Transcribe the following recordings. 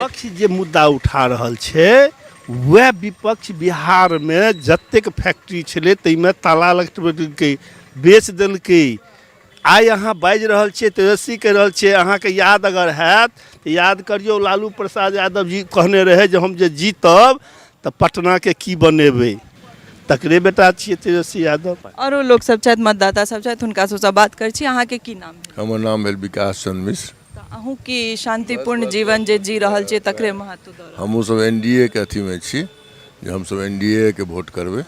विपक्ष जे मुद्दा उठा रहल छै वएह विपक्ष बिहारमे जतेक फैक्ट्री छलै ताहिमे ताला लगबै देलकै, बेच देलकै। आइ अहाँ बाजि रहल छियै, तेजस्वी कहि रहल छियै, अहाँके याद अगर हैत तऽ याद करियौ, लालू प्रसाद यादव जी कहने रहै जे हम जे जीतब तऽ पटनाके की बनेबै, तकरे बेटा छियै तेजस्वी यादव। आरो लोक सब छथि, मतदाता सब छथि, हुनका सबसँ बात करै छी। अहाँके की नाम भेल? हमर नाम भेल विकास चंद्र मिश्र। तऽ अहूँ की शांतिपूर्ण जीवन जे जी रहल छियै तकरे महत्व दऽ रहल? हमहूँ सब एन डी ए के अथीमे छी जे हमसब एन डी ए के वोट करबै।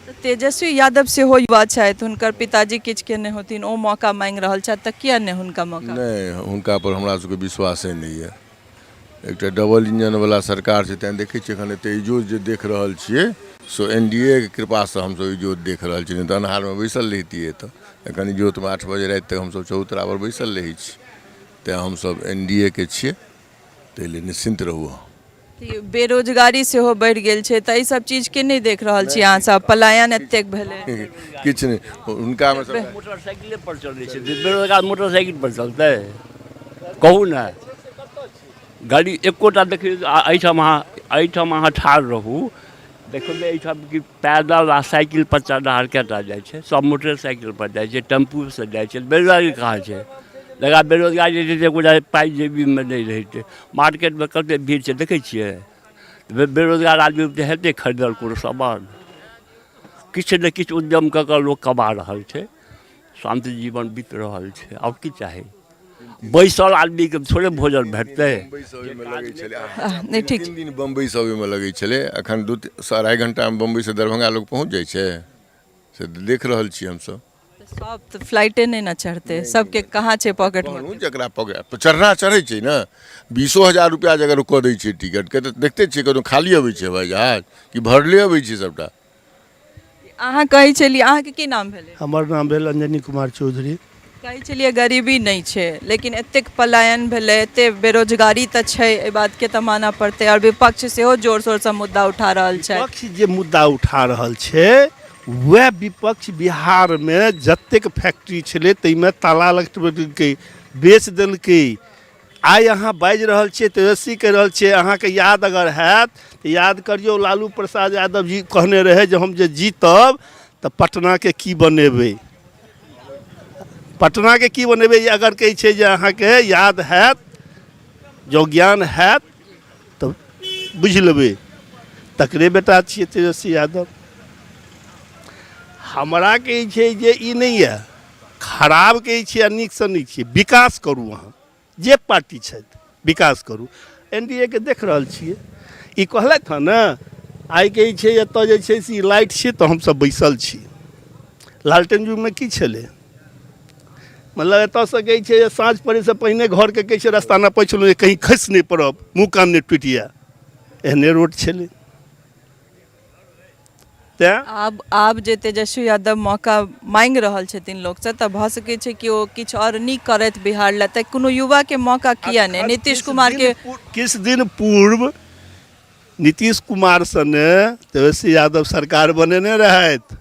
तऽ तेजस्वी यादव सेहो युवा छथि, हुनकर पिताजी किछु केने होथिन, ओ मौका मांगि रहल छथि, तऽ किया नहि हुनका मौका? नहि, हुनका पर हमरा सबके विश्वासे नहि यऽ। एकटा डबल इंजनवला सरकार छै, तैँ देखै छियै एखन एते इजोत जे देख रहल छियै से एन डी ए के कृपासँ हमसब इजोत देख रहल छी, नहि तऽ अन्हारमे बैसल रहितियै। एतऽ एखन इजोतमे 8 बजे राति तक हमसब चबूतरापर बैसल रहै छी, तैँ हमसब एन डी ए के छियै, ताहि लेल निश्चिन्त रहू अहाँ। बेरोजगारी सेहो बढ़ि गेल छै, तऽ एहि सब चीजके नहि देख रहल छी अहाँ सब? पलायन एतेक भेलै। किछु नहि हुनकामे। मोटरसाइकिले पर चलै छै बेरोजगार, मोटरसाइकिल पर चलतै? कहू ने, गाड़ी एकोटा देखियौ एहिठाम। अहाँ ठाढ़ रहू, देखबै एहिठाम कि पैदल आ साइकिल पर चढ़निहार कएटा जाइ छै? सब मोटरसाइकिल पर जाइ छै, टेम्पूसँ जाइ छै। बेरोजगारी कहाँ छै? जकरा बेरोजगारी रहतै, एकोटा पाइ जेबीमे नहि रहितै। मार्केटमे कतेक भीड़ छै, देखै छियै? बेरोजगार आदमी तऽ हेतै खरीदल कोनो सामान? किछु ने किछु उद्यम कऽ कऽ लोक कमा रहल छै, शान्ति जीवन बीत रहल छै। आओर की चाही? बैसल आदमीके थोड़े भोजन भेटतै? नहि, ठीक। 3 दिन बम्बईसँ अबैमे लगै छलै, एखन 2.5 घंटामे बम्बईसँ दरभंगा लोक पहुँच जाइ छै, से देख रहल छी हमसब। सब तऽ फ्लाइटे नहि ने चढ़तै, सबके कहाँ छै पॉकेट? जकरा पॉकेट चढ़ना चढ़ै छै ने, 20,000 रुपैआ जे अगर कऽ दै छै टिकटके, तऽ देखते छियै, कतहु खाली अबै छै हवाई जहाज कि भरले अबै छै सबटा? अहाँ कहै छलियै, अहाँके की नाम भेलै? हमर नाम भेल अंजनी कुमार चौधरी। कहै छलियै गरीबी नहि छै, लेकिन एतेक पलायन भेलै, एतेक बेरोजगारी तऽ छै, एहि बातके तऽ मानऽ पड़तै। आओर विपक्ष सेहो जोर शोरसँ मुद्दा उठा रहल छै। विपक्ष जे मुद्दा उठा रहल छै वएह विपक्ष बिहारमे जतेक फैक्ट्री छलै ताहिमे ताला लगबै देलकै, बेच देलकै। आइ अहाँ बाजि रहल छियै, तेजस्वी कहि रहल छियै, अहाँके याद अगर हैत तऽ याद करियौ, लालू प्रसाद यादव जी कहने रहै जे हम जे जीतब तऽ पटनाके की बनेबै, पटनाके की बनेबै। अगर कहै छै जे अहाँके याद हैत, जँ ज्ञान हैत तऽ बुझि लेबै, तकरे बेटा छियै तेजस्वी यादव। हमरा कहै छै जे ई नहि यऽ खराब कहै छियै आ नीकसँ नीक छियै। विकास करू, अहाँ जे पार्टी छथि, विकास करू। एन डी ए के देख रहल छियै, ई कहलथि हँ ने, आइ कहै छै एतऽ जे छै से ई लाइट छै तऽ हमसभ बैसल छी। लालटेन युगमे की छलै? मतलब एतऽसँ कहै छै जे साँझ पड़ैसँ पहिने घरके कहै छै रस्ता नपै छलहुँ जे कहीं खसि नहि पड़ब, मुँह कान नहि टूटि जाय, एहने रोड छलै। तेँ आब जे तेजस्वी यादव मौका मांगि रहल छथिन लोकसँ, तऽ भऽ सकै छै कि ओ किछु आओर नीक करथि बिहार लए। तऽ कोनो युवाके मौका किया नहि? नीतीश कुमारके किछु दिन पूर्व नीतीश कुमार सने तेजस्वी यादव सरकार बनेने रहथि।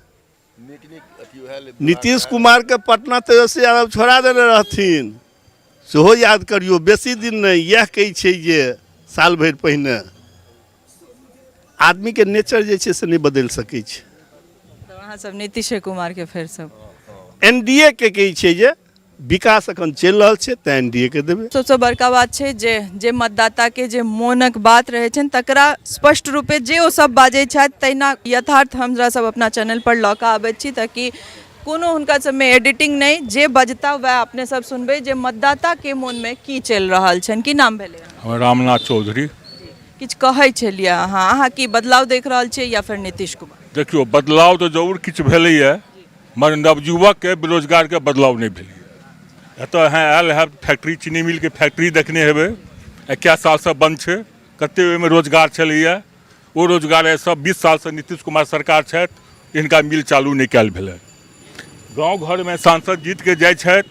नीतीश कुमारके पटना तेजस्वी यादव छोड़ा देने रहथिन, सेहो याद करियौ। बेसी दिन नहि, इएह कहै छै जे साल भरि पहिने। आदमीके नेचर जे छै से नहि बदलि सकै छै। तऽ अहाँ सब नीतीशे कुमारके फेरसँ? एन डी ए के कहै छै जे विकास एखन चलि रहल छै, तेँ एन डी ए के देबै। सबसँ बड़का बात छै जे जे मतदाताके जे मोनक बात रहै छनि तकरा स्पष्ट रूपे जे ओ सब बाजै छथि तहिना यथार्थ हमरा सब अपना चैनल पर लऽ कऽ आबै छी, ताकि कोनो हुनका सबमे एडिटिंग नहि, जे बजता वएह अपने सब सुनबै जे मतदाताके मोनमे की चलि रहल छनि। की नाम भेलै? हमर रामनाथ चौधरी। किछु कहै छलियै अहाँ, अहाँ की बदलाव देख रहल छियै या फेर नीतीश कुमार? देखियौ, बदलाव तऽ जरूर किछु भेलैए, मगर नवयुवकके बेरोजगारके बदलाव नहि भेलैए। एतऽ अहाँ आयल हैब, फैक्ट्री, चीनी मिलके फैक्ट्री देखने हेबै, कए सालसँ बन्द छै। कतेक ओहिमे रोजगार छलैए, ओ रोजगार आइ सब 20 सालसँ नीतीश कुमार सरकार छथि, हिनका मिल चालू नहि कयल भेलनि। गाँव घरमे सांसद जीतके जाइ छथि,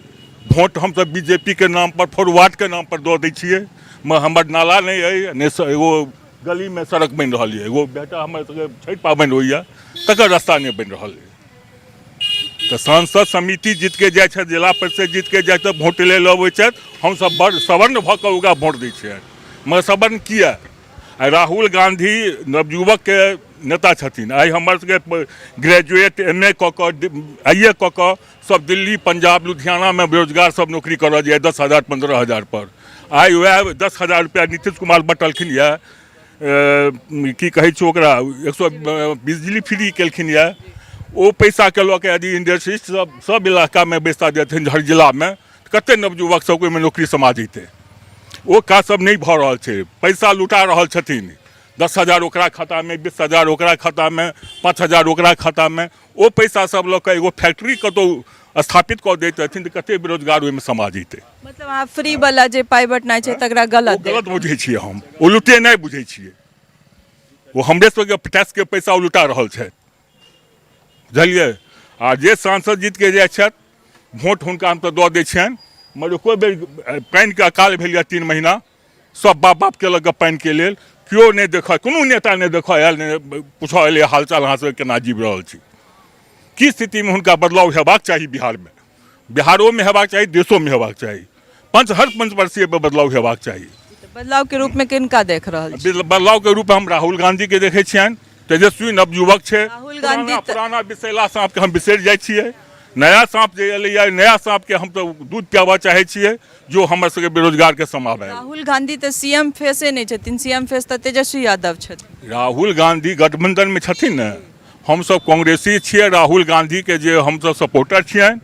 वोट हमसब बी जे पी के नामपर, फोरवार्डके नामपर दऽ दै छियै, मगर हमर नाला नहि अइ, नहि एगो गलीमे सड़क बनि रहल यऽ। एगो बेटा हमर सबके छठि पाबनि होइए, तकर रास्ता नहि बनि रहल अइ। तऽ सांसद समिति जीतके जाइ छथि, जिला परिषद जीतके जाइ छथि, वोट लै लए अबै छथि, हमसब बड़ सवर्ण भऽ कऽ ओकरा वोट दै छियनि। मगर सवर्ण किया? आ राहुल गांधी नवयुवकके नेता छथिन। आइ हमर सबके ग्रेजुएट एम ए कऽ कऽ, आई ए कऽ कऽ सब दिल्ली, पंजाब, लुधियानामे बेरोजगार सब नौकरी करऽ जाइए 10,000, 15,000 पर। आइ वएह 10,000 रुपैआ नीतीश कुमार बटलखिन यऽ, की कहै छै ओकरा, 100 बिजली फ्री केलखिन यऽ। ओ पैसाके लऽ कऽ यदि इंडस्ट्रीज सब सब इलाकामे बैसा देथिन, हर जिलामे, कते नवयुवक सबके ओहिमे नौकरी समा जैतै। ओ काज सब नहि भऽ रहल छै। पैसा लुटा रहल छथिन, 10,000 ओकरा खातामे, 20,000 ओकरा खातामे, 5,000 ओकरा खातामे। ओ पैसा सब लऽ कऽ एगो फैक्ट्री कतहु स्थापित कऽ दैत रहथिन तऽ कते बेरोजगार ओहिमे समा जैतै। मतलब अहाँ फ्री वाला जे पाइ बटनाइ छै तकरा गलत? गलत बुझै छियै हम, ओ लुटेनाइ बुझै छियै। ओ हमरे सबके टैक्सके पैसा ओ लुटा रहल छथि, बुझलियै? आ जे सांसद जीतके जाइ छथि, वोट हुनका हम तऽ दऽ दै छियनि, मगर एको बेर पानिके अकाल भेल यऽ 3 महीना, सब बाप बाप केलक पानिके लेल, केओ नहि देखऽ, कोनो नेता नहि देखऽ आयल, नहि पूछऽ एलै हालचाल, अहाँ सब केना जीव रहल छी, की स्थितिमे। हुनका बदलाव हेबाक चाही बिहारमे, बिहारोमे हेबाक चाही, देशोमे हेबाक चाही। पंच हर पंचवर्षीय पर बदलाव हेबाक चाही। बदलाव के रूप में किनका देख रहल छी? बदलाव के रूप में हम राहुल गांधी के देखै छियनि। तेजस्वी नवयुवक छै। राहुल गांधी पुराना विषैला साँपके हम बिसरि जाइ छियै। नया साँप जे एलैए, नया साँपके हम तऽ दूध पियाबऽ चाहै छियै, जो हमर सबके बेरोजगारके समावे। राहुल गांधी तऽ सीएम फेसे नहि छथिन, सीएम फेस तऽ तेजस्वी यादव छथिन। राहुल गांधी गठबंधनमे छथिन ने। हमसब कांग्रेसी छियै। राहुल गांधीके जे हमसब सपोर्टर छियनि,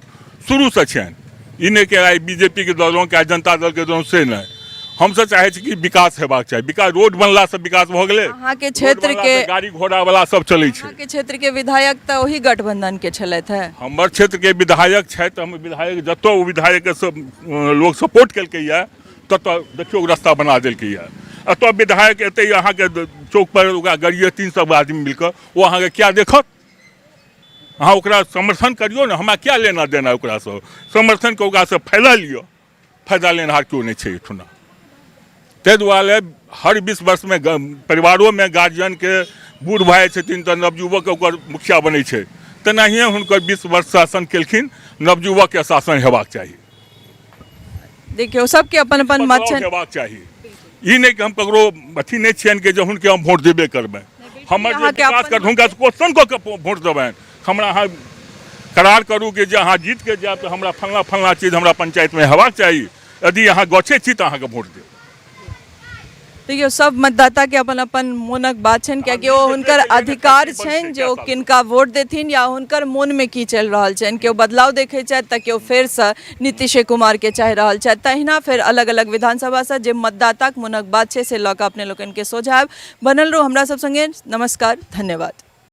शुरूसँ छियनि। ई नहि कि आइ बीजेपीके दलहुँ कि आइ जनता दलके दलहुँ, से नहि। हमसब चाहै छी कि विकास हेबाक चाही। विकास, रोड बनलासँ विकास भऽ गेलै? अहाँके क्षेत्र रोड के बनलासँ गाड़ी घोड़ा वाला सब चलै छै। अहाँके क्षेत्र के विधायक तऽ ओही गठबंधन के छलथि है। हमर क्षेत्रके विधायक छथि। हमर विधायक जतऽ, ओ विधायकके सब लोक सपोर्ट केलकैए, ततऽ देखियौ रस्ता बना देलकैए। एतऽ विधायक एतै अहाँके चौकपर, ओकरा गरिए 300 आदमी मिलकऽ, ओ अहाँके क्या देखत? अहाँ ओकरा समर्थन करियौ ने, हमरा क्या लेना देना ओकरासँ? समर्थन कऽ ओकरासँ फायदा लिअ। फायदा लेनहार केओ नहि छै एहिठुना। ताहि दुआरे हर 20 वर्षमे परिवारोमे गार्जियनके बूढ़ भए जाइ छथिन तऽ नवयुवक ओकर मुखिया बनै छै। तेनाहिए हुनकर 20 वर्ष शासन केलखिन, नवयुवकके शासन हेबाक चाही। देखियौ, सबके अपन अपन मत बदलाव छनि। हेबाक चाही। ई नहि कि हम ककरो अथी नहि छियनि कि जे हुनके हम वोट देबे करबै। हमर जे अहाँके विकास अपन करत, हुनका क्वेश्चन कऽ के वोट देबनि। हमरा अहाँ करार करू कि जे अहाँ जीत के जायब तऽ हमरा फल्लाँ फल्लाँ चीज हमरा पंचायतमे हेबाक चाही, यदि अहाँ गछै छी तऽ अहाँके वोट देब। देखियौ, सब मतदाता के अपन अपन मोनक बात छनि, कियाकि ओ हुनकर अधिकार छनि जे ओ किनका वोट देथिन या हुनकर मोनमे की चलि रहल छनि। केओ बदलाव देखै छथि तऽ केओ फेरसँ नीतीशे कुमारके चाहि रहल छथि। तहिना फेर अलग अलग विधानसभासँ जे मतदाताक मोनक बात छै से लऽ कऽ अपने लोकनिके सोझा आयब। बनल रहू हमरा सब सङ्गे। नमस्कार, धन्यवाद।